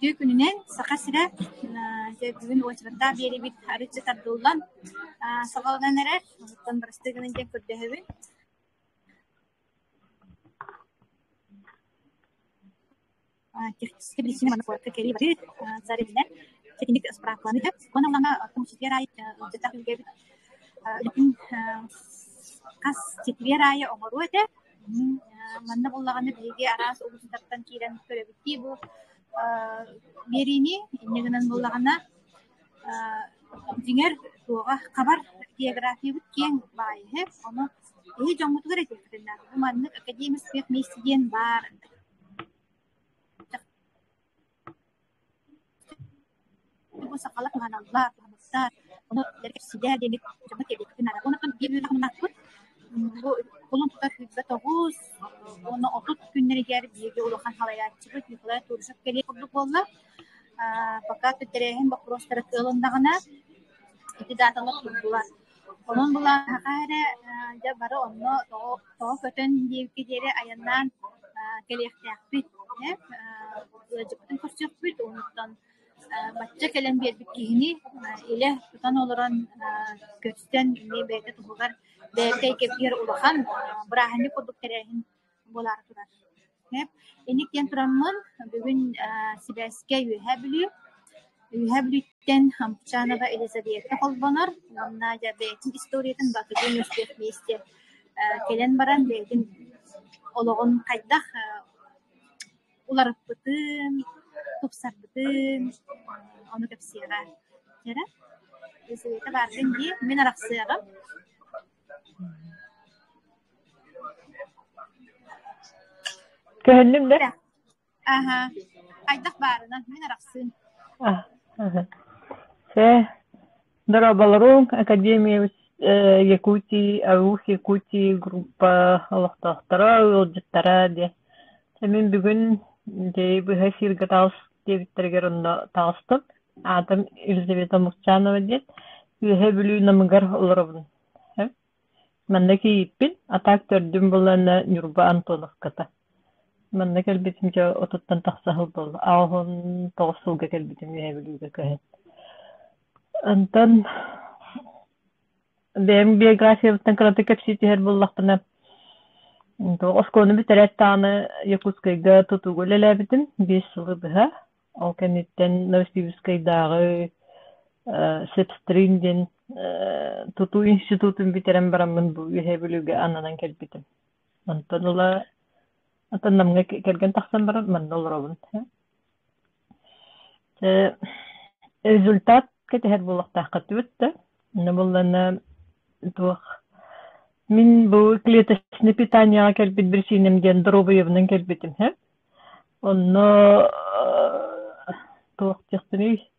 Үтүө күнүнэн Саха сирэ дьэ бүгүн уочараттаах биэриибит арыычча тардыллан саҕаланан эрэр. Оттон бырастыы гынан диэн көрдөһөбүн. Техническэй причина манна куоракка кэлии барыы царевна ситинник справкаланыыта. Уонна улаана оттон четверг аайы ыалдьыттаах үлгэбит үлэтин хас четверг аайы оҥоруо этэ. Манна буоллаҕына биһиги араас улуустартан киирэн көрөбүт дии бу биэриини. Инньэ гынан буоллаҕына дьиҥэр туоҕа хабар географиябыт киэҥ баайыһы. Ону эһи дьоҥҥутугар этиэххитин наада. Бу маннык Академия успех вместе диэн баар. Бу сахалар туһаналлар, туһаммыттар, ону кэпсиилэр диэн дьоҥҥо тиэрдиэхпитин наада. Уонна биир үөрэх мунньахпыт бу кулун тутар 29 уонна 30 күннэригэр биһиги улахан салайааччыбыт Николай Турышев кэлиэ курдук буолла. Пока тэрээһин боппуруостара кыалыннаҕына ити дааталар турдулар. Онон былааһаха эрэ дьэ бары онно тоҕо көтөн диэбиккэ диэри айаннаан кэлиэхтээхпит. Ыалдьыппытын көрсүөхпүт, онтон бачча кэлэн биэрбит киһини илэ тутан олорон көрсөн эмиэ бэйэтэ туһугар бэйэтэ эйгэтигэр улахан бырааһынньык курдук тэрээһин буолаары турар. Инник диэн тураммын бүгүн сибээскэ Үөһээ Бүлүү Үөһээ Бүлүүттэн Ампчанова Елизавета холбонор уонна дьэ бэйэтин историятын Бакыдын успех вместе кэлэн баран бэйэтин олоҕун хайдах уларыппытын, тупсарбытын ону кэпсиэҕэ. Эрэ Елизавета бааргын дии, мин арахсыаҕым. Көһүннүм да? Аха, хайдах баарынан, мин арахсыым. Сэ, дорооболоруҥ, Академия Якутии, АУХ Якутии группа олохтоохторо, ыалдьыттара диэ. Мин бүгүн дьэ быһа эфиргэ таҕыс диэбиттэригэр онно таҕыстым. Аатым Елизавета Мукчанова диэн. Үөһээ Бүлүү Намыгар олоробун. Манна кийииппин, а так төрдүм булана Ньурба Антоновката. Манна кэлбитим дьэ отуттан тахса сыл буолла. 89 сылга кэлбитим Үөһээ Бүлүүгэ көһөн. Онтон бэйэм биографиябыттан кыратык кэпсии түһэр буоллахпына, оскуоланы бүтэрээт даҕаны Якутскайга тутууга үлэлээбитим 5 сылы быһа. Ол кэнниттэн Новосибирскайдааҕы Сепстрин диэн тутуу институтун бүтэрэн бараммын бу Үөһээ Бүлүүгэ ананан кэлбитим. Онтон ыла онтон Намҥа кэргэн тахсан баран манна олоробун. Результат кэтэһэр буолуохтаахха түбүт да. Онно буоллаҕына туох мин бу клеточное питанияҕа кэлбит биричиинэм диэн доруобуйабынан кэлбитим һэ. Онно туох диэхпиний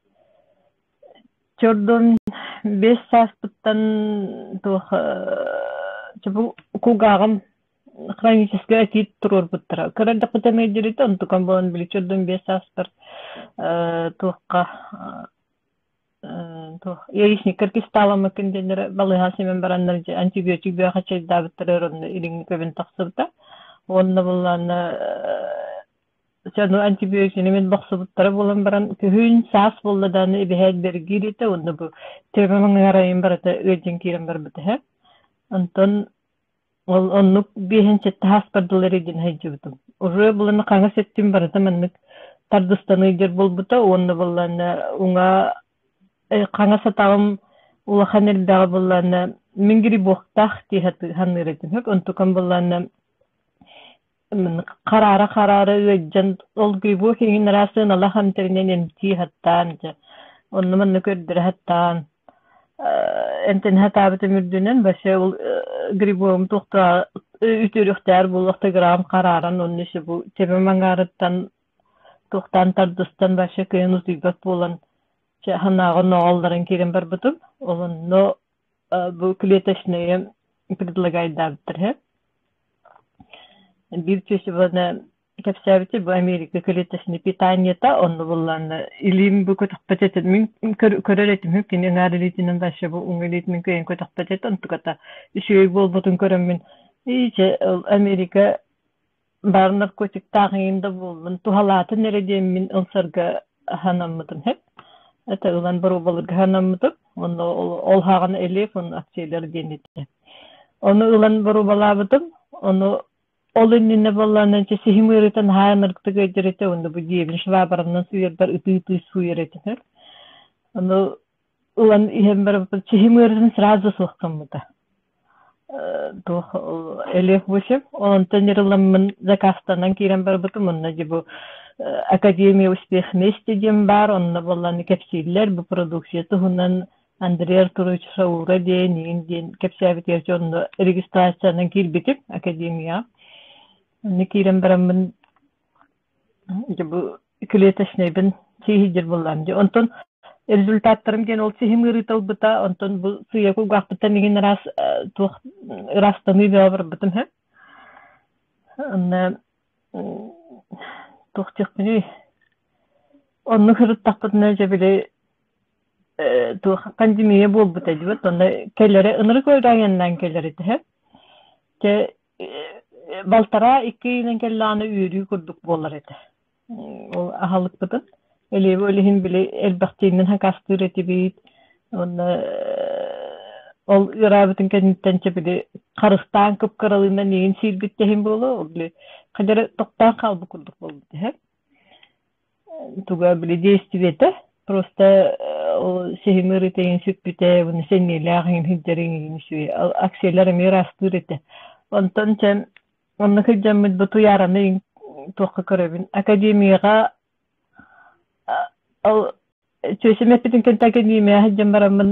Чордун 5 сааспыттан туох бу кулгааҕым хроническай отит туруорбуттара. Кыра эрдэхпиттэн ыалдьар онтукам буолан били чордун 5 сааспар туохха туох яичниккар кистааламмыккын диэннэрэ балыыһа симэн бараннар дьэ антибиотик бөҕө чайдаабыттара онно илиҥҥи көбүн тахсыбыта. Уонна буллаанна Дьэ, антибиотигы мин бохсубуттара буолан баран, күһүн, саас буолла даҕаны эбэһээт бэргиир этэ уонна бу төбөм аҥаарайын барыта ыалдьан киирэн барбыта үһү. Онтон ол оннук биэһин сэттэ сааспар дылы эрэйдэнэ сылдьыбытым. Уже булан хаҥас өттүм барыта маннык тардыстан ыалдьар буолбута уонна буоллаҕына уҥа хаҥас атаҕым улахан элбэҕи буоллаҕына мин грибоктаах дии саныыр этим. Онтукам буоллаҕына Хараара-хараара ыалдьан, ол грибок иһин араас сыаналаах эмтэринэн эмтии сатаан, дьэ, онно-манна көрдөрө сатаан, эмтэнэ сатаабытым үрдүнэн вообще ол грибогум туохтаа үтүөрүөхтээр буолуохта грамм харааран онно еще бу төбөм аҥаарыттан туохтаан тардыстан вообще кыайан утуйбат буолан чэ санааҕа ноҕоллорон киирэн барбытым. Ол онно бу клеточные предлагайдаабыттар үһү. Биир чувствованы кэпсээбити бу Америка клеточный питаниета онно буллаанна илиим бу көтөхпөт этим мин көрөр этим кини ыҥаар илиитинэн вообще бу уҥа илиитинэн кыайан көтөхпөт этэ онтуката үчүгэй буолбутун көрөммүн ичэ Америка баар наркотиктаах иҥин да буоллун туһалаатын эрэ диэммин ылсарга санаммытым сөп. Это ылан боруобалыырга санаммытым. Онно ол хаҕана Элиев уонна Акселер диэн этэ. Ону ылан боруобалаабытым. Ону ол иннинэ буоллаҕына дьэ сиһим ыарыытын наһаа ынырыктык ыалдьар этэ уонна бу дьиэбин швабранан сууйарбар ытыы-ытыы сууйар этим. Ону ылан иһэн барбыппын сиһим ыарыытын сразу суох гыммыта. Туох Элиэх Бусев онтон ыламмын заказтанан киирэн барбытым онно дьэ бу Академия успех вместе диэн баар онно буоллаҕына кэпсииллэр бу продукция туһунан Андрей Артурович Шаура диэн иин диэн кэпсээбитигэр дьэ онно регистрациянан киирбитим академияҕа онно киирэн бараммын Дьэ бу клеточнайбын сииһирдир буоллаҕым дии. Онтон результаттарым диэн ол сиһим ыарыыта ылбыта, онтон бу сыыйа кулгаахпыттан игин ыраас туох ыраастаныы бөҕө барбытым үһү. Онно туох диэхпиний, оннук сырыттахпытына дьэ били туох пандемия буолбута дии онно кэлэрэ ынырык айаннаан кэлэр этэ. Дьэ балтараа икки ыйынан кэллэҕинэ үөрүү курдук буолар этэ. Ол аһылыкпытын Элиэби ол иһин били элбэхтиинэн хакастыыр этибит уонна ол ыараабытын кэнниттэн чэ били харыстаан кып-кыралыынан иин сиирбит тэһин буолуо ол били хадьары тохтоон хаалбыт курдук буолбут этэ. Туга били действиетэ просто ол сиһим ыарыыта сүппүтэ уонна сэниэлээх иҥин сылдьарыҥ иҥин үчүгэй акциялар эмиэ ыраастыыр этэ. Онтон чэ онно сылдьаммыт бу Туйаараны туохха көрөбүн академияҕа ол чүөсэм эппитин кэнтэ академияҕа сылдьан бараммын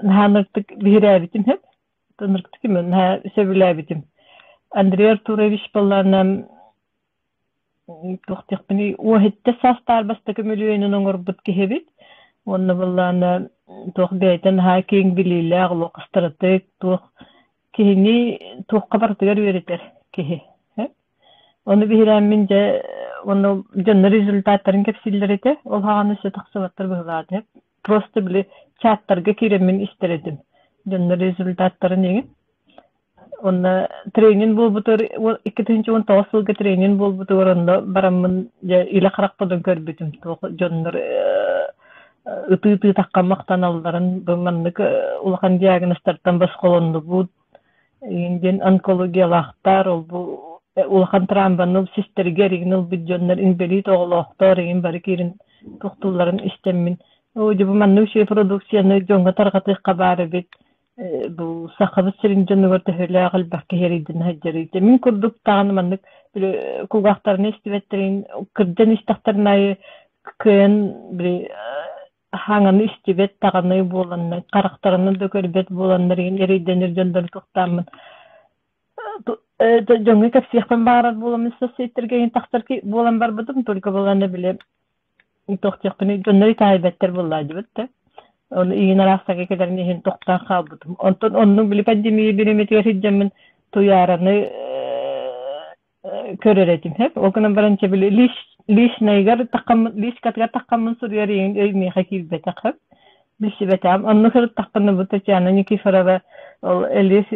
наһаа ынырыктык биһирээбитим сөп ынырыктык наһаа сөбүлээбитим. Андрей Артурович буоллаҕына Туох диэхпиний, уоһиттэ саастаах бастакы мөлүйүөнүн оҥорбут киһибит уонна былаана туох бэйэтэ наһаа киэҥ билиилээх, олох ыстаратык, туох киһини туохха барытыгар үөрэтэр киһи. Ону биһирээммин дьэ уонна дьоннор результаттарын кэпсииллэр этэ, ол хаҕана өссө тахсыбаттар быһыылаах этэ. Просто били чаттарга киирэммин истэр этим дьоннор результаттарын иҥин. Онно тренинг буолбутугар 2019 сылга тренинг буолбутугар онно бараммын дьэ илэ харахпынан көрбүтүм туох дьоннор ытыы-ытыы таххан махтаналларын бу маннык улахан диагнозтартан босхолоннубут диэн онкологиялаахтар ол бу улахан травманы систэригэр игин ылбыт дьоннор инбэлиит оҕолоохтор игин бары киирин тохтуулларын истэммин оо дьэ бу маннык үчүгэй продукцияны дьоҥҥо тарҕатыахха баар эбит бу Сахабыт сирин дьонугар төһөлөөх элбэх киһи эрийдин сылдьарый. Мин курдук даҕаны маннык били кулгаахтарына истибэттэрин кырдьан истэхтэрин аайы кыайан били хаҥаны истибэт даҕаны буоланнар, харахтарынан да көрбөт буоланнар иһин эрэйдэнэр дьоннору туохтааммын дьоҥҥо кэпсиэхпин баҕарар буоламмын соцсетьтэргэ иһин тахсар буолан барбытым только буолан били туох диэхпиний дьоннор итэҕэйбэттэр буоллаадьыбыт да ону иин араастарга кэлэрин иһин тохтоон хаалбытым онтон оннук били пандемия бириэмэтигэр сылдьаммын Туйаараны көрөр этим сөп ол гынан баран чэ били личныйгар таххаммын личкатыгар таххаммын суруйар иһин өй миэхэ киирбэтэх сөп билсибэтэҕим онно сырыттахпына бу Татьяна Никифорова ол Элис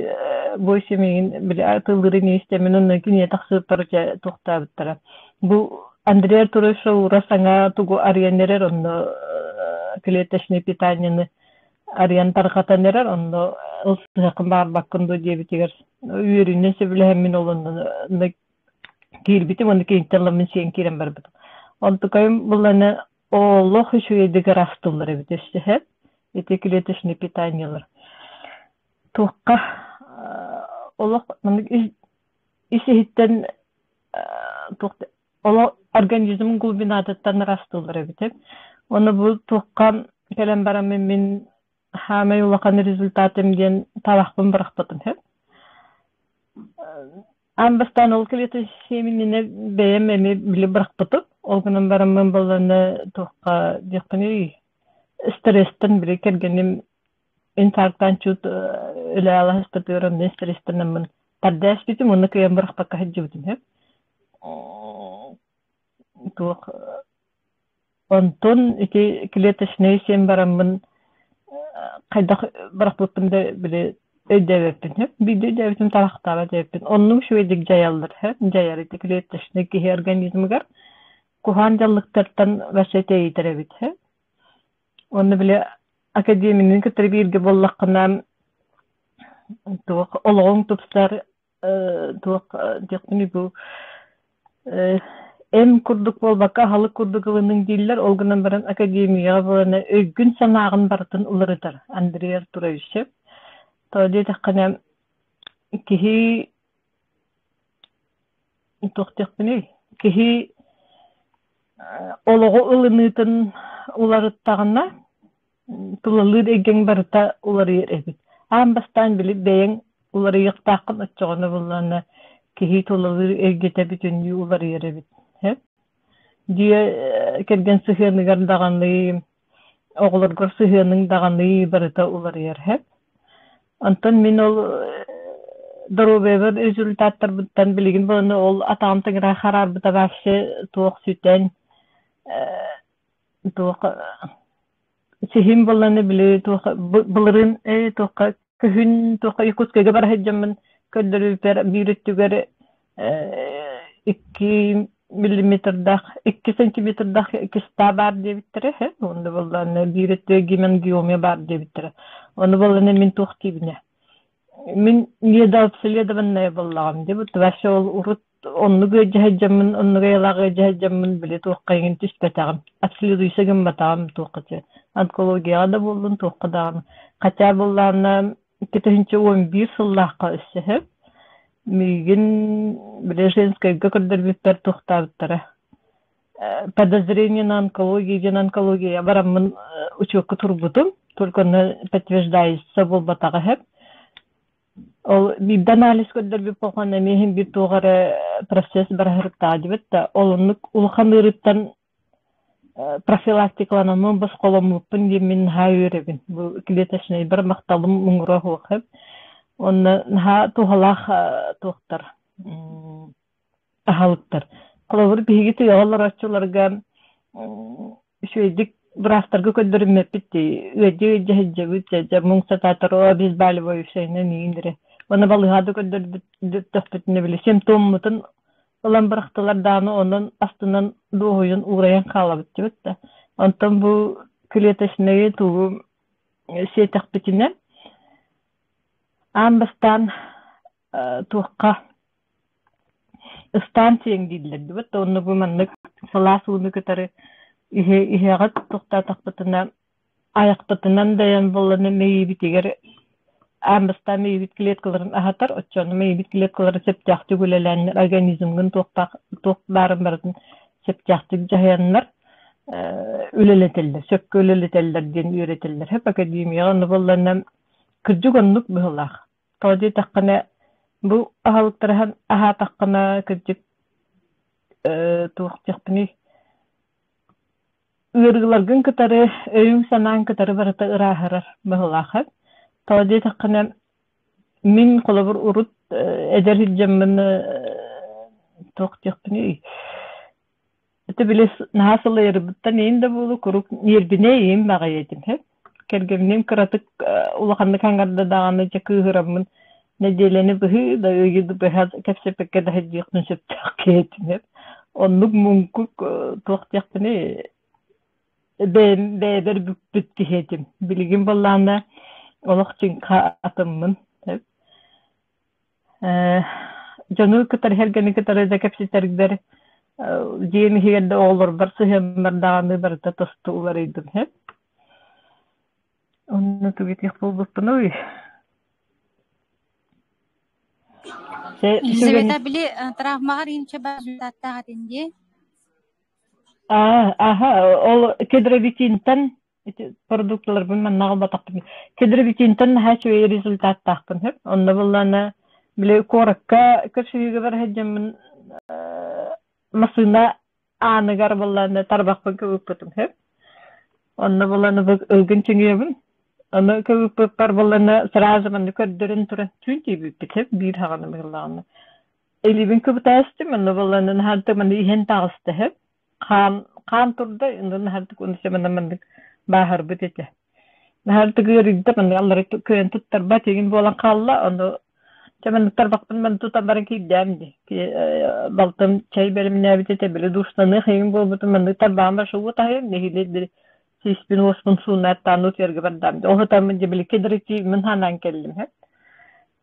бойся миигин били атыылыырын истэммин онно кинигэ тахсыбыттара дьэ туохтаабыттара бу Андрей Артурович Шаура саҥа тугу арыйан эрэр онно клеточное питаниены арыйан тарҕатан эрэр онно ылсыһыаххын баҕарбаккын дуо диэбитигэр үөрүүнэн сөбүлэһэммин ол онно киирбитим уонна киниттэн ыламмын сиэн киирэн барбытым онтукайым булланы олох үчүгэйдик ыраастыыллар эбит өссө ити клеточный питаниелар туохха олох маннык ис иһиттэн туох олох организм глубинатыттан ыраастыыллар эбит Ону бу туохха кэлэн бараммын мин хаамай улахан результатым диэн талахпын бырахпытым сөп. Аан бастаан ол клеточнай бэйэм эмиэ били бырахпытым. Ол гынан бараммын балланы туохха диэхпиний стресстэн били кэргэним инфарктаан чут үлэ алаһыспытыгар онно стресстэнэммин тардээспитим уонна кыайан бырахпакка сылдьыбытым сөп. Туох Онтон ити клеточнай сиэн бараммын хайдах бырахпыппын да били өйдөөбөппүн сөп. Биирдэ өйдөөбүтүм тарахтаабат эбиппин. Оннук үчүгэйдик дьайаллар сөп. Дьайар ити клеточнай киһи организмыгар. Куһаҕан дьаллыктартан вообще тэйитэр эбит Уонна били академияны кытары бииргэ буоллаххына туох олоҕуҥ тупсар, туох диэхпиний бу эм курдук буолбакка аһылык курдук ылыныҥ дииллэр, ол гынан баран академияҕа буолана өйгүн-санааҕын барытын уларытар Андрей Артурович. Тоҕо диэтэххинэ киһи туох диэхпиний киһи олоҕу ылыныытын уларыттаҕына тулалыыр эйгэҥ барыта уларыйар эбит. Аан бастаан били бэйэҥ уларыйыахтааххын оччоҕуна буоллаҕына киһи тулалыыр эйгэтэ бүтүннүү уларыйар эбит. Дьиэ кэргэн сыһыаныгар даҕаны, оҕолоргор сыһыаныҥ даҕаны барыта уларыйар сөп. Онтон мин ол доруобуйабар результаттарбыттан билигин буолан ол атаҕым тыҥыраҕа хараарбыта вообще туох сүтэн туох сиһим буолланы били туох былырыын туохха күһүн туохха Якутскайга бара сылдьаммын көрдөрүүпэр биир өттүгэр 2 миллиметрдаах 2 сантиметрдаах киста баар диэбиттэрэ уонна буоллаҕына биир өттүгэр гемангиомия баар диэбиттэрэ ону буоллаҕына мин туох диибинэ мин недообследованная буоллаҕым дии вообще ол урут оннук ыалдьа сылдьаммын оннук айылаах ыалдьа сылдьаммын били туохха иҥин түспэтэҕим обследуйса гымматаҕым туохха онкологияҕа да буоллун туохха даҕаны хотя буоллаҕына 2011 сыллаахха өссө сөп миигин били женскайга көрдөрбүппэр туохтаабыттара подозрение на онкологию диэн онкология бараммын учуокка турбутум только онно подтверждается буолбатаҕа сөп ол биирдэ анализ көрдөрбүт буолан эмиэ иһин биир туох эрэ процесс бараһырыктаҕа дибит да ол оннук улахан ыарыыттан профилактикаланаммын босхоломмуппун диэммин наһаа үөрэбин бу клеточнайбар махталым муҥура суох уонна наһаа туһалаах туохтар аһылыктар. Холобур, биһиги тыаҕа олорооччуларга үчүгэйдик быраастарга көрдөрүммэппит дии. Ыалдьа-ыалдьа сылдьабыт, дьэ муҥ сатаатар оо обезболивающайынан иин эрэ. Уонна балыыһаҕа да көрдөрбүттөхпүтүнэ били симптоммутун ылан бырахтылар даҕаны онон астынан дуоһуйан уурайан хаалабыт диэбит да. Онтон бу клеточнайы тугу сиэтэхпитинэ аан бастаан туохха ыстаан сиэҥ дииллэр дибит да онно бу маннык сылаас ууну кытары иһэҕит тохтоотохпутуна айахпытынан дайан буоллана мэйиибитигэр аан бастаан мэйиибит клеткаларын аһатар оччону мэйиибит клеткалара сөптөөхтүк үлэлээннэр организмҥын туохтаах туох баарын барытын сөптөөхтүк дьаһайаннар үлэлэтэллэр сөпкө үлэлэтэллэр диэн үөрэтэллэр хөп академияҕа ону буоллана кырдьык оннук быһыылаах. Тоҕо диэтэххинэ, бу аһылыктарыһан аһаатаххына, кырдьык туох диэхпиний, ыарыыларгын кытары, өйүҥ-санааҥ кытары барыта ырааһырар быһыылаах. Тоҕо диэтэххинэ, мин холобур урут эдэр сылдьаммын туох диэхпиний, Ити били наһаа сылайарбыттан иин да буолуо куруук ньиэрбинэй иим баҕайы этим сөп. Кэргэммин кыратык улаханнык аҥарда даҕаны дьэ кыыһыраммын нэдиэлэни быһыы да ыйы да быһа кэпсэппэккэ да сылдьыахпын сөптөөх киһи этим сөп. Оннук муҥкук туох диэхпиний бэйэм бэйэбэр бүкпүт киһи этим. Билигин буоллаҕына олох чыҥха атыммын сөп. Дьону кытары сэргэни кытары да кэпсэтэрбэр дьиэм иһигэр да оҕолорбор сыһыаммар даҕаны барыта тосту уларыйдым сөп. Онно тугу этиэх буолбуппунуй? Елизавета, били травмаҕар инче результаттаах этин дии? Аа, аха, ол кедровитинтан Ити продукталарбын манна аҕалбатахпын. Кедровитинтэн наһаа үчүгэй результаттаахпын сөп. Онно буоллаҕына били куоракка көрсүһүүгэ бара сылдьаммын массыына ааныгар буоллаҕына тарбахпын кыбыппытым сөп. Онно буоллаҕына бу ылгын чүҥүөбүн. Ону кыбыппыппар буоллаҕына сразу манна көрдөрөн туран түүн тиийбиппит сөп биир хаҕаны быһыылааҕына. Илиибин кыбытаастым, онно буоллаҕына наһаа манна иһэн таҕыста сөп. Хаан хаан турда, наһаардык уонна маннык бааһырбыт этэ. Наһаардык ыарыйда, маннык аллара кыайан туттарбат игин буолан хаалла, ону Чэ маннык тарбахпын маны тутан баран киирдээм дии. Балтым чэй бэлэмнээбит этэ, били душтаныах иҥин буолбутум маннык тарбаҕым барша таһыйан нэһилиэк били сиспин уоспун сууннааттаан утуйарга бардаам. Ол сытаммын дьэ били кедровитиммин санаан кэллим һэ.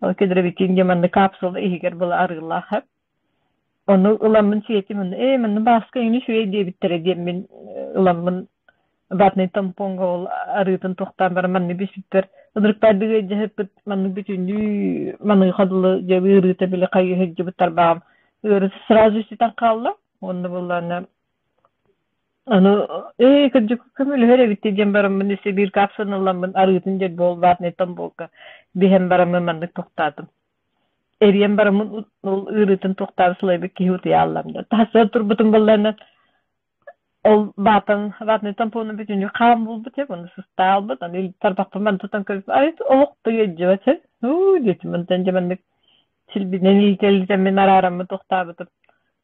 Ол кедровитин дьэ маннык капсула иһигэр была арыылаах һэ. Ону ыламмын сиэтим, ээ манна Бааска эҥин үчүгэй диэбиттэрэ диэммин ыламмын ватнай тампоҥҥа ол арыытын тохтоон баран маннык бүспүппэр ынырыкпаардык ыалдьыһыппыт маннык бүтүннүү маныаха дылы дьэ ыарыыта били хайыы сылдьыбыт тарбаҕым ыарыыта сразу сүтэн хаалла уонна буоллаҕына аны ээ кырдьык көмөлөһөр эбит диэн бараммын өссө биир капсуланы ыламмын арыытын дьэ буол ватнай тампоҥҥа биһэн бараммын маннык тохтоотум. Эрийэн бараммын ол ыарыытын туохтаабыт сылайбыт киһи утуйааллам да. Тахсан турбутум буоллаҕына ол баатан ватный тампону бүтүннүү хаан булбут этэ, ону сыстаалбыт, аны тарбахпын маны тутан көрбүт, ай олох да ыалдьыбат этэ. Уу диэтим, онтон дьэ маннык силбинэн илитэ-илитэммин араараммын тохтообутум.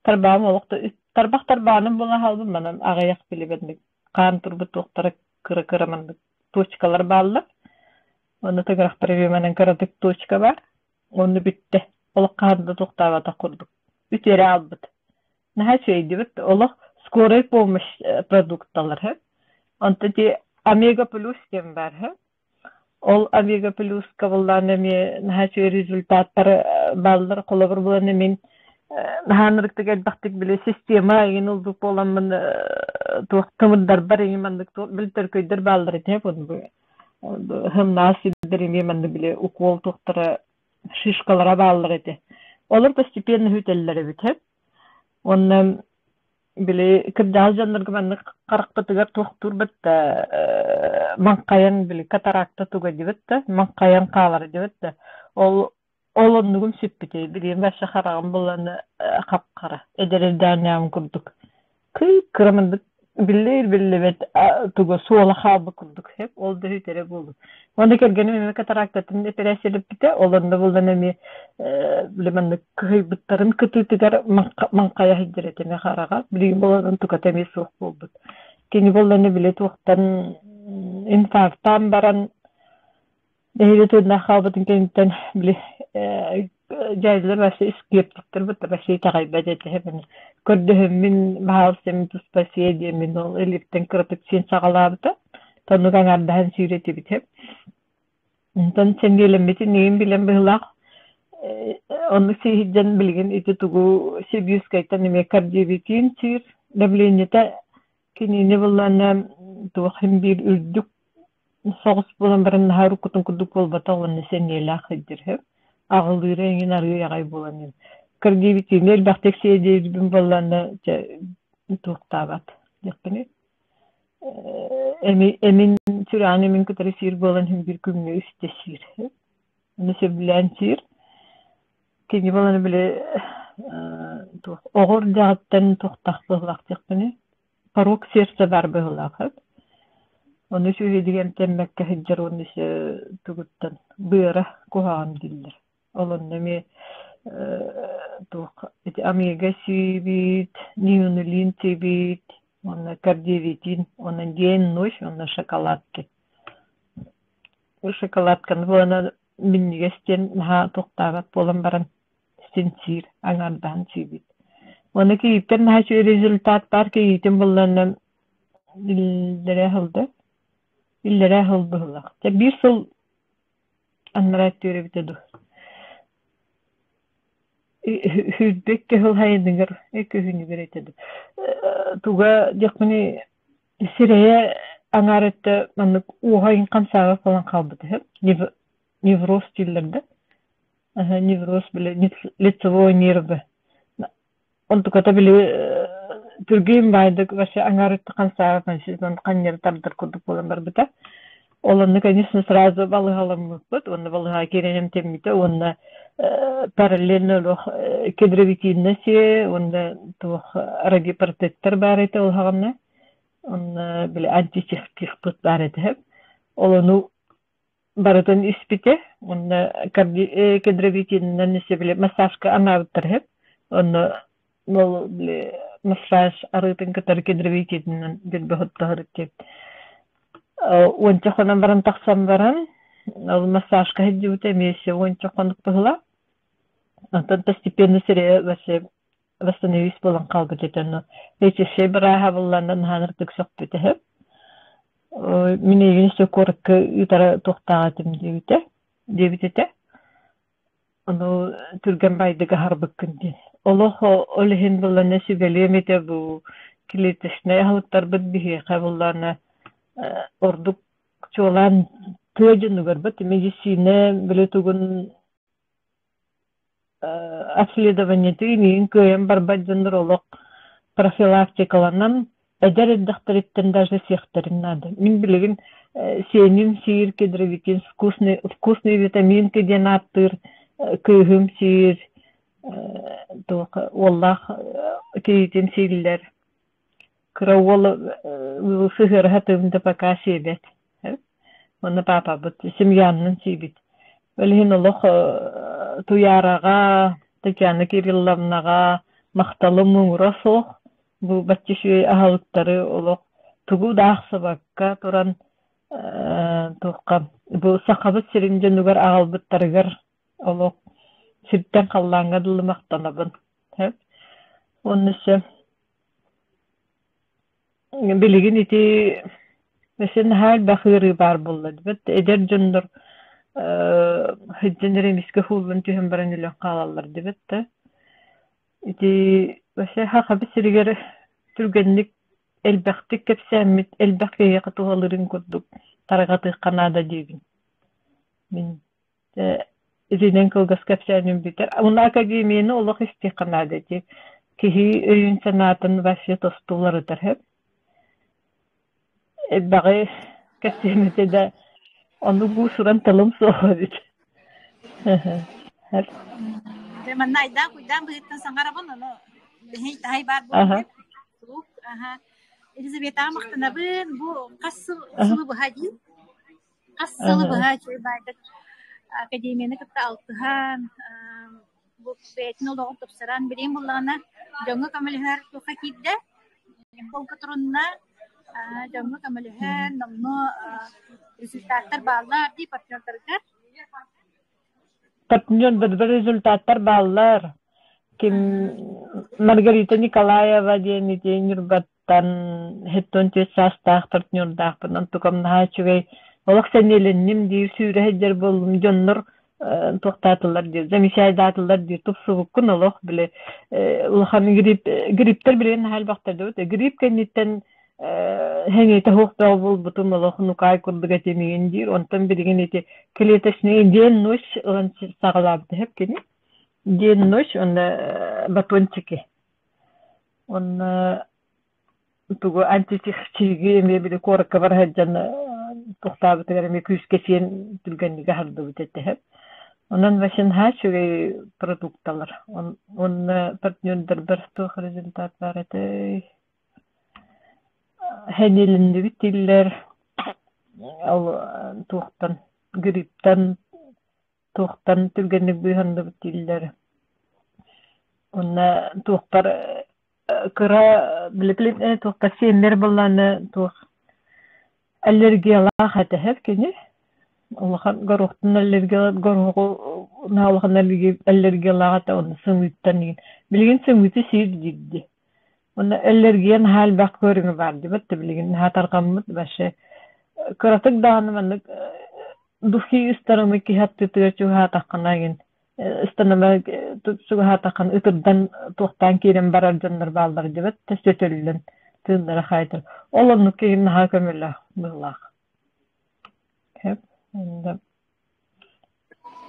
Тарбаҕым олох да тарбах тарбааным буола хаалбыт, манан аҕыйах били хаан турбут туохтара кыра-кыра маннык точкалар бааллар. Онно тыгырахтары үөмэнэн кыратык точка баар. Онно бүттэ. Олох хаһан да тохтооботох курдук. Үтүөрэ аалбыт. Наһаа үчүгэйдибит. Олох скорай помощь продукталар һэ. Онто ити Омега плюс диэн баар һэ. Ол Омега плюска буллаан эмиэ наһаа үчүгэй результаттар бааллар. Холобур булан мин наһаа ынырыктык элбэхтик били система эҥин ылбыт буоламмын туох тымырдарбар эҥин маннык били төркөйдөр бааллар этэ Һымнаах сирдэр эмиэ манна били укуол туохтара шишкалара бааллар этэ. Олор постепенно үтэллэр эбит һэ. Уонна били кырдьаҕас дьоннорго маннык харахпытыгар туохтуурбут да маҥхайан били катаракта туга диэбит да маҥхайан хаалар диэбит да ол Ол оннугум сүппүтэ, билигин вообще хараҕым булланы хап-хара, эдэр эрдэҕинээҕим курдук. Кый-кыра маннык биллэр-биллибэт туга суола хаалбыт курдук сөп, ол да үтэрэ буолуо. Уонна кэргэним эмиэ катарактатын эпэрээссийэлэппитэ, ол онно буллан эмиэ били маннык кыһыйбыттарын кытыытыгар маҥхайа сылдьар этэ эмиэ хараҕа, билигин буолан туката эмиэ суох буолбут. Кини буолланы били туохтан инфарктаан баран Эһиги тыыннаах хаалбытын кэнниттэн били дьээдьэлэр вообще скептиктэр бытта вообще итэҕэйбэт этэ. Көрдөһөммүн баһаалыста мин туспа сиэ диэммин ол илииттэн кыратык сиэн саҕалаабыта. Оннук аҥаардаһан сиир этибит. Онтон сэниэлэммитин иһин билэн быһыылаах оннук сииһирдэн билигин ити тугу Сибирскайтан эмиэ кардиовитин сиир давлениета кинини буллаана туох иһин биир үрдүк соҕус буолан баран наһаа уруккутун курдук буолбатах уонна сэниэлээх сылдьар үһү. Аҕылыыра эҥин арыый аҕай буолан иһэн. Кырдьыбытыыны элбэхтик сиэдиирбин буоллаҕына дьэ туохтаабат диэхпиний эмин сүрэҕин эмин кытары сиир буолан иһин биир күҥҥэ үстэ сиир. Ону сөбүлээн сиир. Кини буолан били туох оҕо эрдэҕиттэн туохтаах быһыылаах диэхпиний Порог сердца баар быһыылаах эбит. Ону үчүгэйдик эмтэммэккэ сылдьар уонна өссө тугуттан быара куһаҕан дииллэр. Ол онно эмиэ туох ити омега сиибит, ниунулин сиибит, уонна кардиовитин, уонна день ночь уонна шоколадки. Шоколадканы буолан минньигэс диэн наһаа туохтаабат буолан баран син сиир, аҥаардаһан сиибит. Уонна кийииттэн наһаа үчүгэй результат баар кийиитин булланна иллэрээ сылда иллэрээ сыл быһыылаах. Дьэ биир сыл анараа өттүгэр эбитэ дуу. Сүүрбэккэ сыл сайыныгар күһүнүгэр этэ дуу. Туга диэхпиний сирэйэ аҥаар өттө маннык уоһа хамсаабат буолан хаалбыт үһү. Невроз дииллэр да. Невроз били лицевой нервы. Онтуката били түргэн баайдык вообще аҥаарыттан хамсаабат ханньары тардар курдук буолан барбыта. Ол онно, конечно, сразу балыыһаламмыппыт уонна балыыһаҕа киирэн эмтэммитэ уонна параллельно олох кедровитинна сиэ уонна туох радиопротектор баар этэ ол саҕана. Онно били антисептикпыт баар этэ. Ол ону барытын испитэ уонна кедровитинынан өссө били массажка анаабыттар үһү. Онно ол били массаж арыытын кытары кедровитинынан дэлби оһоттоһор диэн. Уонча хонон баран тахсан баран ол массажка сылдьыбыта эмиэ өссө уонча хонук быһыылаах. Онтон постепенно сирэйэ вообще восстановись буолан хаалбыт этэ. Ону лечащай бырааһа булланан наһаа ырдык сөхпүт үһү. Мин эйигин өссө куоракка ыытара туохтаах этим диэбитэ диэбит этэ. Ону түргэн баайдык аһарбыккын диэн. Олох ол иһин буллана сүбэлиэм этэ бу клеточнай аһылыктарбыт биһиэхэ буллана ордук чуолаан тыа дьонугар бу медицина били тугун обследованиетын иһин кыайан барбат дьоннор олох профилактикаланан эдэр эрдэхтэриттэн даже сиэхтэрин наада. Мин билигин сиэним сиир кедровикин вкусный, вкусный витаминка диэн ааттыыр кыыһым сиир туох уоллаах кийиитим сииллэр. Кыра уол сыһыарыһа тыым да пока сиэбэт. Уонна паапабыт семьяннын сиибит. Ол иһин олох Туйаараҕа, Татьяна Кирилловнаҕа махталым муҥура суох. Бу бачча үчүгэй аһылыктары олох тугу да аахсыбакка туран туохха бу Сахабыт сирин дьонугар аҕалбыттарыгар олох сиртэн халлааҥҥа дылы махтанабын. Уонна өссө Билигин ити өссө наһаа элбэх ыарыы баар буолла диэбит. Эдэр дьоннор сылдьан эрэ эмискэ уһууллан түһэн баран өлөн хаалаллар диэбит да. Ити вообще Сахабыт сиригэр түргэнник элбэхтик кэпсээммит элбэх киһиэхэ туһалыырын курдук тарҕатыахха наада диибин мин. Итинэн кылгас кэпсээним бүтэр. Уонна академияны олох истиэххэ наада ити. Киһи өйүн-санаатын вообще тосту уларытар сөп. Элбэҕи кэпсиэм этэ да, ону уус-уран тылым суох эбит. Дьэ, манна айдаан-куйдаан быһыыттан саҥарабын, ону биһи таһай баар буолан аха. Елизаветаҕа махтанабын. Бу хас сыл сылы быһа дии? Хас сылы быһа үчүгэй баайдык академияны кытта алтыһан, бу бэйэтин олоҕун тупсаран, билигин буллаҕына дьоҥҥо көмөлөһөр туохха киирдэ, полка турунна, дьоҥҥо көмөлөһөн, номнуо результаттар бааллар дии партнердарыгар. Партнер результаттар бааллар. Ким Маргарита Николаева диэн ити Ньурбат 74 саастаах партнердаахпын, онтукам наһаа үчүгэй. Олох сэниэлэнним диир, сүүрэ сылдьар буоллум. Дьоннор туохтаатылар диир, замечайдаатылар диир, тупсубуккун олох били улахан грипп, грипптэр билигин наһаа элбэхтэр дии. Грипп кэнниттэн сэниэтэ суох бөҕө буолбутум олох нукаай курдук этимигин диир. Онтон билигин ити клеточный день ночь ылан саҕалаабыта сөп кини. День ночь уонна батончики. Уонна тугу антитихчиги эмиэ били куоракка бара сылдьан туохтаабытыгар эмиэ күүскэ сиэн түргэнник аһардыбыт этэ. Онон Васенха үчүгэй продукталар. Уонна партнердарбар туох результат баар этэй? Хэнилиннибит дииллэр. Ол туохтан грипптан туохтан түргэнник быыһанныбыт дииллэр. Уонна туохпар кыра билэ туохпар сиэннэр буоллаҕына туох аллергиялаах этэ һэр кини. Улахан горуохтан аллергия горуоҕу наһаа улахан аллергиялаах этэ уонна сымыыттан игин. Билигин сымыыты сиир диирди. Уонна аллергия наһаа элбэх көрүҥэ баар дибэт да билигин наһаа тарҕаммыт вообще кыратык даҕаны маннык духи ыстарымы киһи аттытыгар чугаһаатаххына игин ыстанама чугаһаатаххына ытырдан туохтаан киирэн барар дьоннор бааллар дибэт да сөтөллөн тыыннара хаайтар. Ол оннук киһи наһаа көмөлөөх быһыылаах.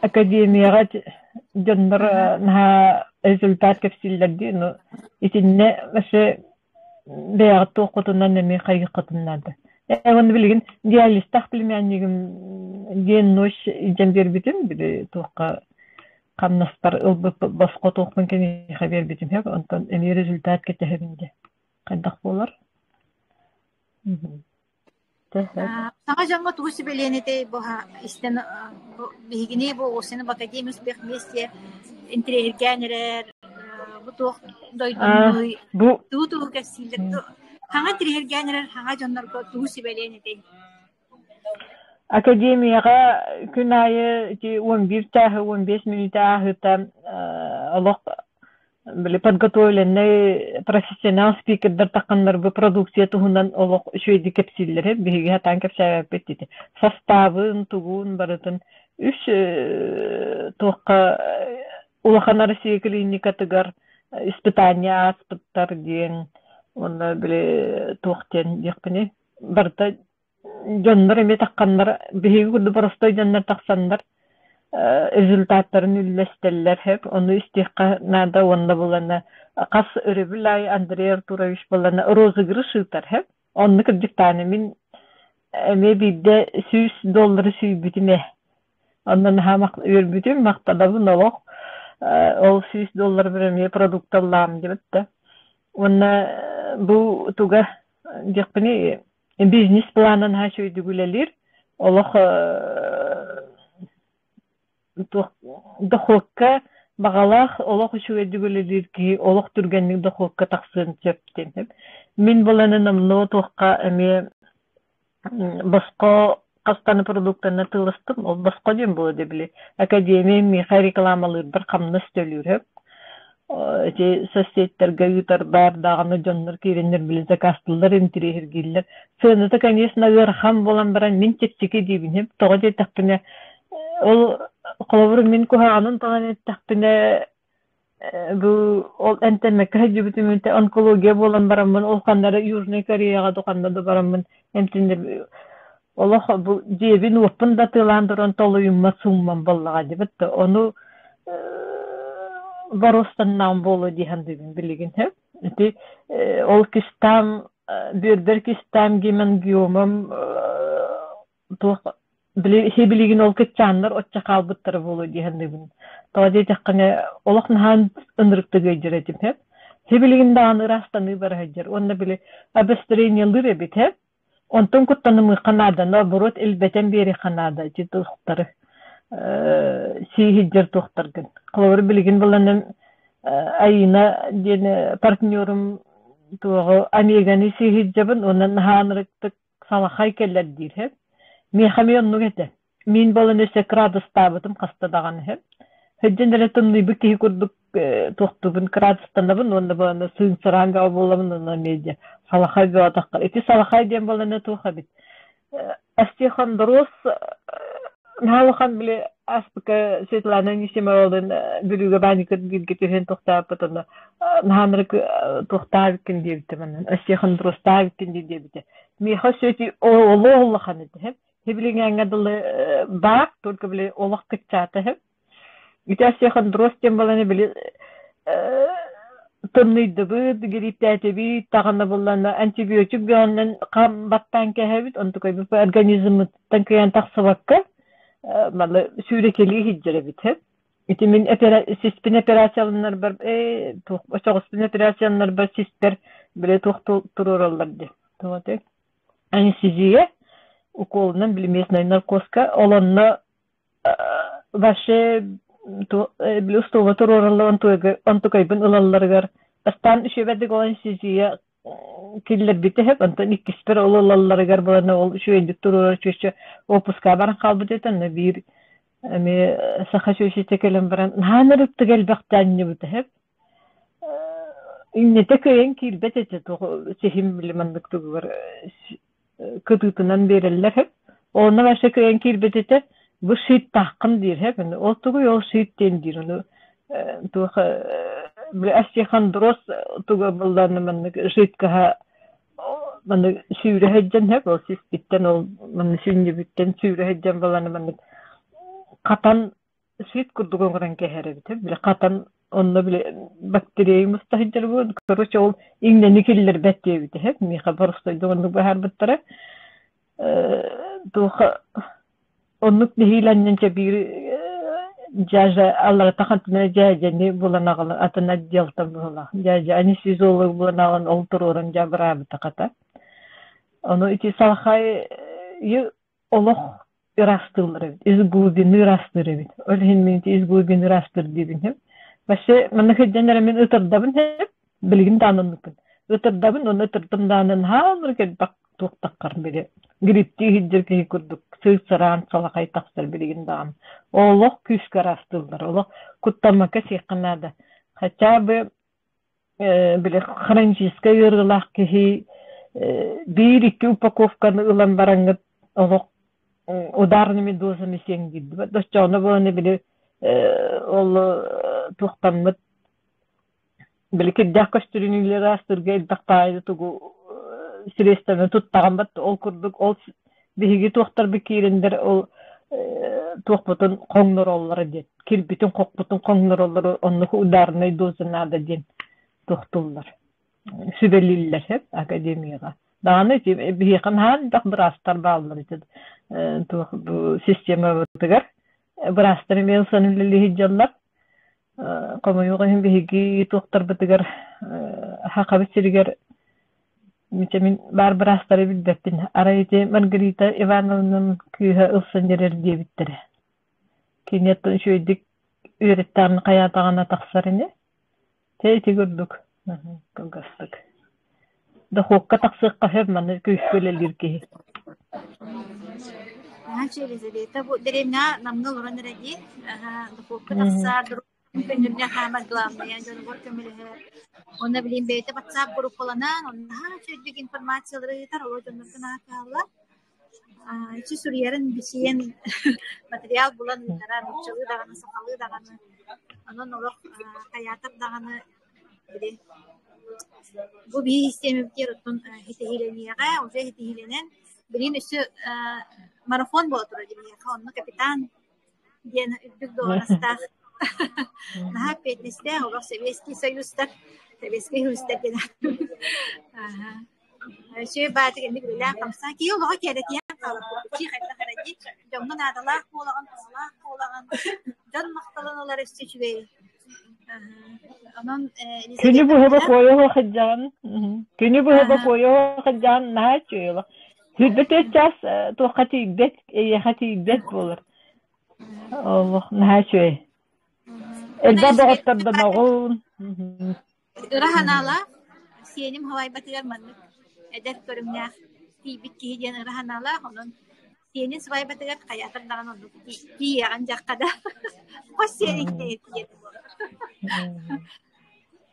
Академияҕа дьоннор наһаа результат кэпсииллэр дии, ну итиннэ вообще бэйэҕит туоххутунан эмиэ хайыаххытын наада. Ээ уонна билигин диализтаах племяннигым диэн ночь илдьэн биэрбитим, били туохха хамнаспар ылбыт босхо туохпун киниэхэ биэрбитим сөп, онтон эмиэ результат кэтэһэбин дии. Хайдах буолар? Саҥа дьоҥҥо тугу сүбэлиэн этэй бу истэн биһигини бу Осинов Академия успех вместе интэриэһиргээн эрэр бу туох дойдунуй бу тугу тугу кэпсииллэр хаҥа интэриэһиргээн эрэр хаҥа дьоннорго тугу сүбэлиэн этэй? Академияҕа күн аайы ити 11 чааһы 15 мүнүүтэ ааһыыта Олох били подготовленный профессионал спикердэр тахханнар бу продукция туһунан олох үчүгэйдик кэпсииллэр биһиги сатаан кэпсээбэппит ити составын тугун барытын үс туохха улахан Россия клиникатыгар испытание ааспыттар диэн уонна били туох диэн диэхпиний барыта дьоннор эмиэ тахханнар биһиги курдук боростуой дьоннор тахсаннар результаттарын үллэстэллэр сөп ону истиэххэ наада уонна булана хас өрөбүл аайы Андрей Артурович булана розыгрыш ыытар сөп оннук кырдьыктааны мин эмиэ биирдэ 100 доллары сүүйбүтүм ээ онно наһаа үөрбүтүм махтанабын олох ол 100 доллар эмиэ продукталлаам диэбит да уонна бу туга диэхпиний Бизнес-плана наһаа үчүгэйдик үлэлиир. Олох туох дохуокка баҕалаах олох үчүгэйдик үлэлиир киһи олох түргэнник дохуокка тахсыан сөп диэн. Мин буланы номнуо туохха эмиэ босхо хастаны продуктаны атыыластым. Ол босхо диэн буолуо дии били. Академия миэхэ рекламалыырбар хамнас төлүүр. Ити соцсетьтэргэ ыытар баар даҕаны дьоннор киирэннэр били заказтыыллар, интириэһиргииллэр. Сыаната, конечно, ыарахан буолан баран мин чэпчэки диибин. Тоҕо диэтэхпинэ, ол холобур мин куһаҕанын тоҕон эттэхпинэ, бу ол эмтэммэккэ сылдьыбытым онкология буолан бараммын ол ханна эрэ Южнай Кореяҕа да ханна да бараммын эмтэнэр олох бу дьиэбин-уоппун да атыылаан туран толуйуммат сууммам буоллаҕа дии да ону боруостаннаҕым буолуо дии саныыбын билигин ити ол кистаам бүөрбэр кистаам гемангиомам туох били билигин ол кыччааннар оччо хаалбыттара буолуо дии саныыбын тоҕо диэтэххинэ олох наһаа ынырыктык ыалдьар этим сибилигин даҕаны ыраастаныы бара сылдьар уонна били обострениелыыр эбит Онтон куттанымыахха наада, наоборот элбэтэн биэриэххэ наада ити туохтары сии сылдьар туохтаргын. Холобур, билигин буланан Айыына диэн партнерум туоҕу омеганы сии сылдьабын уонна наһаа ынырыктык салахай кэлэр диир һэ. Миэхэ эмиэ оннук этэ. Мин буолан өссө кыраадыстаабытым хаста даҕаны үһү. Сылдьан эрэ тымныйбыт киһи курдук туохтуубун кыраадыстанабын уонна буолан сыыҥсыраан бөҕө буолабын уонна эмиэ дьэ салахай бөҕө таххар. Ити салахай диэн буолан туох эбит остеохондроз наһаа улахан били ааспыкка Светлана Анисимовалыын Бүлүүгэ баанньыккыт бииргэ түһэн туохтаабыппыт онно наһаа туохтаабыккын диэбитэ манан остеохондрозтаабыккын дии диэбитэ. Миэхэ өссө ити олох улахан этэ Сибилиҥээҥҥэ дылы баар, только били олох кыччаата үһү. Ити остеохондроз диэн буолан били тымныйдыбыт, грипптээтибит, таҕына буллана антибиотик бөҕөннөн хам баттаан кээһэбит, онтукайбыт организммытыттан кыайан тахсыбакка малы сүүрэкэлии сылдьар эбит. Ити мин сиспин операцияланарбар ээ туох очоҕоспун операцияланарбар сиспэр били туох туруораллар дии. Туох этэй? Анестезия уколунан били местнай наркозка ол онно вообще били устууга туруораллар онтукайбын ылалларыгар бастаан үчүгэйдик ол анестезия киллэрбитэ сөп онтон иккиспэр ол ылалларыгар буолан ол үчүгэйдик туруорар чүөчэ уоппуска баран хаалбыт этэ онно биир эмиэ саха чүөчэтэ кэлэн баран наһаа ынырыктык элбэхтэ анньыбыта сөп Иннэтэ кыайан киирбэт этэ туох сиһим били маннык тугугар кытыытынан биэрэллэр сөп. Онно вообще кыайан киирбэт этэ. Бу шиттааххын диир сөп. Ол тугуй ол шит диэн диир. Ону туох били остеохондроз туга буоллаҕына маннык жидкоһа маннык сүүрэ сылдьан сөп. Ол сиспиттэн ол маннык сүнньүбүттэн сүүрэ сылдьан буоллаҕына маннык хатан Свит курдук оҥорон кээһэр эбит били хатан онно били бактерия муста сылдьар буолан короче ол иҥнэни киллэрбэт диэбитэ үһү миэхэ боростуойдук оннук быһаарбыттара туох оннук нэһиилэннэн чэ биир дьээдьэ алларата хантан дьээдьэни булан аҕалан атын отделтан быһыылаах дьээдьэ анестезиолог булан аҕалан ол туруоран дьэ абыраабыта хата ону ити салахай олох ыраастыыллар эбит, из глубины ыраастыыр эбит. Ол иһин мин ити из глубины ыраастыыр диибин иһин. Вообще манна сылдьан эрэ мин ытырдабын иһин, билигин даҕаны оннукпун. Ытырдабын уонна ытырдым даҕаны наһаа ынырык элбэх туохтаххар били грипптии сылдьар киһи курдук Сыыс-сыраан салахай тахсар билигин даҕаны. Олох күүскэ араастыыллар, олох куттаммакка сиэххэ наада. Хотя бы били хроническай ыарыылаах киһи биир-икки упаковканы ылан бараҥҥыт олох ударными дозами сиэҥ диирдибэт. Оччоҕуна буолан били ол туохтаммыт били кирдээх көстөрүнүүлэр аастырга элбэх баайы тугу средствоны туттаҕын бат ол курдук ол биһиги туохтарбыт киирендер ол туохпутун хоҥнороллоро диэн кирбитин-хохпутун хоҥнороллоро оннук ударнай доза наада диэн туохтуллар сүбэлииллэр сөп академияҕа даҕаны ити биһиэхэ наһаа элбэх быраастар бааллар ити туох бу системабытыгар быраастар эмиэ ылсан үлэлии сылдьаллар. Хомойуох иһин биһиги туохтарбытыгар Сахабыт сиригэр мин баар быраастары билбэппин. Арай ити Маргарита Ивановнам кыыһа ылсан эрэр диэбиттэрэ. Кини оттон үчүгэйдик үөрэттэҕинэ хайаатаҕына тахсар ини. Чэ ити курдук кылгастык. Дохуокка тахсыахха сөп манна күүскэ үлэлиир киһи. Наһаа Елизавета бу дэриэбинэҕэ Намҥа олорон эрэ дии. Дохуокка тахсаар, көннөрүнэ хаамар главное дьонугар көмөлөһөр. Уонна билигин бэйэтэ WhatsApp группаланан, онно наһаа үчүгэйдик информациялары ыытар, олор дьоннорго наһаа кыһаллар. Ичи суруйарын бичийэн материал булан ыытара, нууччалыы даҕаны, сахалыы даҕаны. Онон олох хайаатар даҕаны били бу биһиги систиэмэбитигэр оттон ситиһиилэниэҕэ, уже ситиһиилэнэн, билигин өссө марафон буола турар диэххэ, онно капитан диэн үрдүк дуоһунастаах наһаа эппиэтинэстээх олох Сэбиэскэй Союзтар, Сэбиэскэй Союзтар диэн Үчүгэй баатык инник үлэлээн-хамсаан киһи олоҕо кэрэтийэн хаалар курдук хайдах эрэ дии дьоҥҥо наадалаах буолаҕын, туһалаах буолаҕын, дьон махталын ылар өссө үчүгэй. Онон Күнү Елизавета быһа Петровна бокуойа сылдьаҕын. Күнү быһа бокуойа сылдьаҕын наһаа үчүгэй олох. 24 чаас туохха тиийбэт, эйиэхэ тиийбэт буолар. Олох наһаа үчүгэй. Онон Элбэх Елизавета доҕоттордоноҕун. Ыра санаалаах, сиэним халайбатыгар маннык эдэр көрүҥнээх тиийбит киһи диэн ыра санаалаах, онон сиэнин сыбайбатыгар хайаатар даҕаны оннук тиийиэҕин дьахха да хос сиэниҥ тиийэн буолар.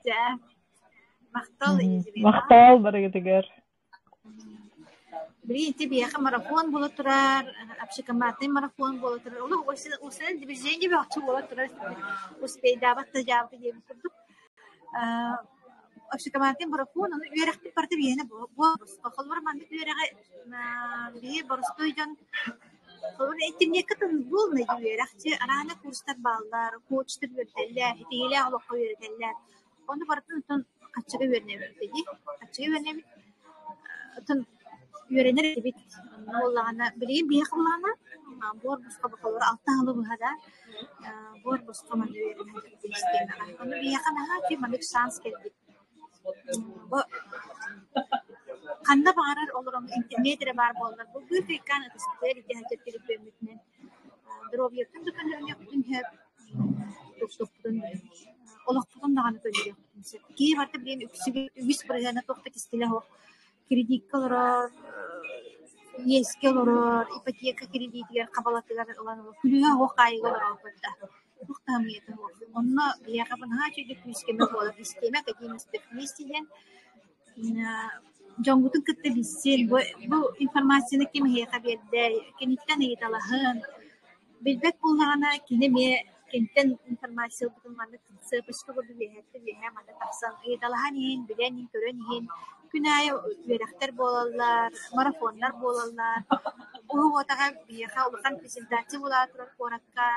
Дьэ, махтал Елизавета. Махтал барыгытыгар. Билигин ити биһиэхэ марафон буола турар, общекомандный марафон буола турар. Олох уопсайынан движение бөҕөтө буола турар. Успейдаабат да дьаабы диэбит курдук. Общекомандный марафон, ону үөрэхпит барыта биһиэнэ буолбосхо. Холобур, маннык үөрэҕи биһи боростуой дьон холобур, интернеккэ буолунай үөрэх чэ араана курстар бааллар, коучтар үөрэтэллэр, итиилээх олоххо үөрэтэллэр. Ону барытын оттон хаччыга үөрэнэбит дии. Хаччыга үөрэнэбит, оттон үөрэнэр этибит. Онно буоллаҕына, билигин биһиэхэ буоллаҕына, буор босхо бокалара алта сылы быһа да буор босхо манна үөрэнэ сылдьыбыт систиэмэҕэ. Ону биһиэхэ наһаа үчүгэй маннык шанс кэлбит. Бу ханна баҕарар олорон интернет эрэ баар буоллар, бу быыкайкаан ытыспытыгар илдьэ сылдьар төлөпүөммүтүнэн доруобуйабытын да көннөрүнүөхпүтүн сөп, тупсуохпутун олохпутун даҕаны көннөрүөхпүтүн сөп. Киһи барыта билигин үксүгэр үгүс бырыһыана туох да кистэлэ суох кредиккэ олорор, иэскэ олорор, ипотека кредитигэр хабалатыгар ылан күлүүһэ суох хаайыыга олороҕут да туох да ымыйата суох. Онно биһиэхэ наһаа үчүгэй күүскэмэ буолар систиэмэ Академия успех вместе диэн дьоҥҥутун кытта билсин, бу информацияны ким эһиэхэ биэрдэ, киниттэн ыйыталаһын, билбэт буоллаҕына кини эмиэ киниттэн информация ылбытын маннык сыапачка курдук үөһэттэн үөһээ манна тахсан ыйыталаһан иһин, билэн иһин, көрөн иһин күн аайы үөрэхтэр буолаллар, марафоннар буолаллар. Бу уотаҕа биһиэхэ улахан презентация буола турар куоракка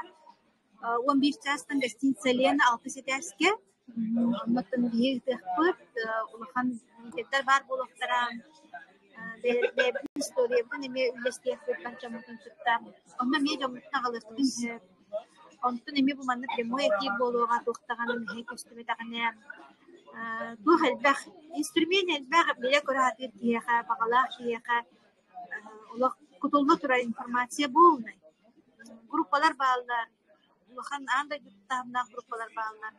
11 чаастан гостиница Лена алтыс этээскэ оннуттан биһиги ыытыахпыт, улахан лидердэр баар буолуохтара, бэйэбитин историябытын эмиэ үллэстиэхпит бар дьоммутун кытта. Онно эмиэ дьоммутун аҕалыахпытын сөп. Онтон эмиэ бу маннык прямой эфир буолуоҕа, туох даҕаны мэһэй көстүбэтэҕинэ туох элбэх инструмент элбэх билэ-көрө сатыыр киһиэхэ, баҕалаах киһиэхэ олох кутулла турар информация буолунай. Группалар бааллар, улахан аан дойду таһымнаах группалар бааллар.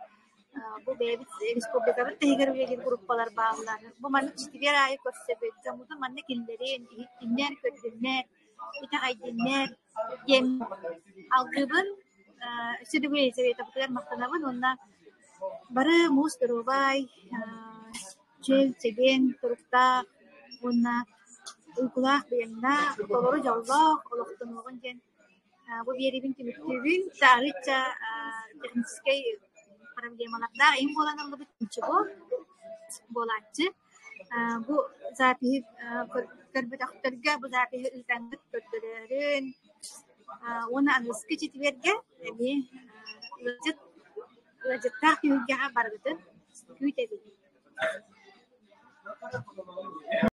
Бу бэйэбит республикабыт иһигэр үлэлиир группалар бааллар. Бу маннык четверг аайы көрсөбүт, дьоммутун манна киллэрин, иһиттиннэр, көрдүннэр. Итэҕэйдиннэр диэн алгыыбын. Өссө төгүл Елизаветабытыгар махтанабын уонна бары муус доруобай, чөл, чэгиэн туруктаах уонна уйгулаах, быйаҥнаах, толору дьоллоох олохтонуоҕун диэн бу биэриибин түмүктүүбүн. Арыычча техническэй проблемалардаах им буолан ыллыбыт ничего буолааччы. Бу запиһы көрбөтөхтөргө бу запиһы ыытаҥҥыт көрдөрөөрүн уонна аныгыскы четвергэ эмиэ ыалдьыт ыалдьыттаах түһүлгэҕэ барыгытын күүтэбит.